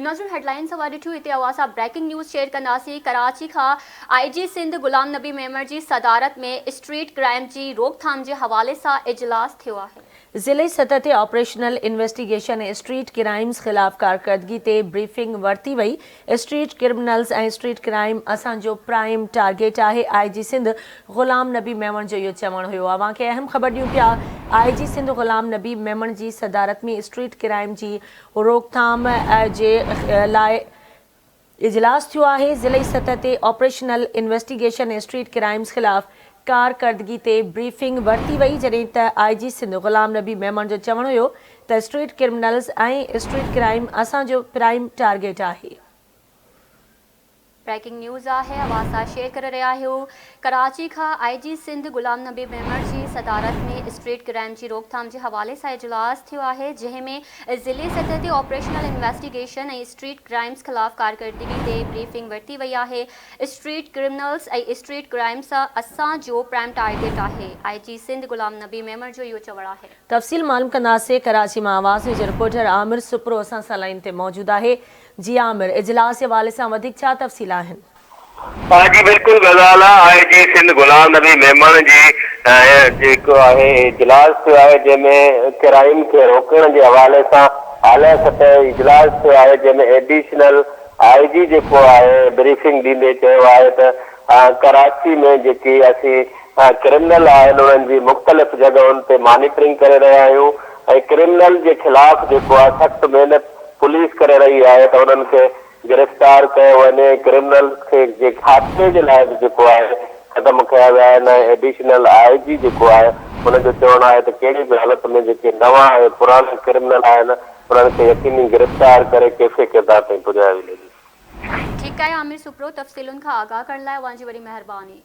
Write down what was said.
ناظرين هيڊلائنز اوهان ڏٺيون هتي اوهان سان بريڪنگ نيوز شيئر ڪنداسين ڪراچي کان آء جي سنڌ غلام نبي ميمڻ جي صدارت ۾ اسٽريٽ ڪرائيم جي روڪٿام جي حوالي سان اجلاس ٿيو آهي. ضلعي سطح تي آپريشنل انويسٽيگيشن ۽ اسٽريٽ ڪرائيمز خلاف ڪارڪردگي تي بريفنگ ورتي وئي، اسٽريٽ ڪرمنلز ۽ اسٽريٽ ڪرائيم اسان جو پرائم ٽارگيٽ آهي، آء جي سنڌ غلام نبي ميمڻ جو اهو چوڻ هيو. اوهان کي اهم خبر ڏيون پيا آء جي سنڌ غلام نبي ميمڻ جي صدارت ۾ اسٽريٽ ڪرائيم جي روڪٿام جي لاء اجلاس ٿيو آهي، ضلعي سطح تي آپريشنل انويسٽيگيشن ۽ اسٽريٽ ڪرائمز خلاف ڪارڪردگي تي بريفنگ ورتي وئي، جڏهن ته آء جي سنڌ غلام نبي ميمڻ جو چوڻ هيو ته اسٽريٽ ڪرمنلز ۽ اسٽريٽ ڪرائيم اسان جو پرائم ٽارگيٽ آهي. بريڪنگ نيوز آهي اوهان سان شيئر ڪري رهيا آهيون ڪراچي کان آء جي سنڌ غلام نبي ميمڻ جي صدارت ۾ اسٽريٽ ڪرائيم جي روڪٿام جي حوالي سان اجلاس ٿيو آهي جنهن ۾ ضلعي سطح تي آپريشنل انويسٽيگيشن ۽ اسٽريٽ ڪرائمز خلاف ڪارڪردگي تي بريفنگ ورتي وئي آهي اسٽريٽ ڪرمنلز ۽ اسٽريٽ ڪرائمز اسان جو پرائم ٽارگيٽ آهي آء جي سنڌ غلام نبي ميمڻ جو اهو چوڻ آهي. تفصيل معلوم ڪنداسين ڪراچي مان آواز نيوز جو رپورٽر عامر سپرو اسان سان لائين تي موجود آهي جي عامر، اجلاس جي حوالي سان وڌيڪ ڇا تفصيل آهن؟ جي بلڪل غزالا، آء جي سنڌ غلام نبي ميمڻ جي جيڪو آهي اجلاس ٿيو آهي جنهن ۾ ڪرائيم کي روڪڻ جي حوالي سان اعليٰ سطح اجلاس ٿيو آهي جنهن ۾ ايڊيشنل I جي جيڪو آهي بريفنگ ڏيندي چيو آهي ته ڪراچي ۾ جيڪي اسين ڪرمنل آهن انهن جي مختلف جڳهن تي مانيٽرنگ ڪري رهيا آهيون ۽ ڪرمنل جي خلاف جيڪو آهي سخت محنت پوليس ڪري رهي آهي ته انهن کي گرفتار ڪيو وڃي ڪرمنلز کي جي خاتمي جي لاء به جيڪو آهي قدم کنيا ويا آهن ۽ ايڊيشنل I جي جيڪو آهي ان جو چوڻ آهي ته ڪهڙي به حالت ۾ جيڪي نوان ۽ پراڻا ڪرمنل آهن انهن کي يقيني گرفتار ڪري ڪيفي ڪردار تائين پڄايو ويندو. ٺيڪ آهي عامر سپرو تفصيلن کان آگاهه ڪرڻ لاء اوهان جي وڏي مهرباني.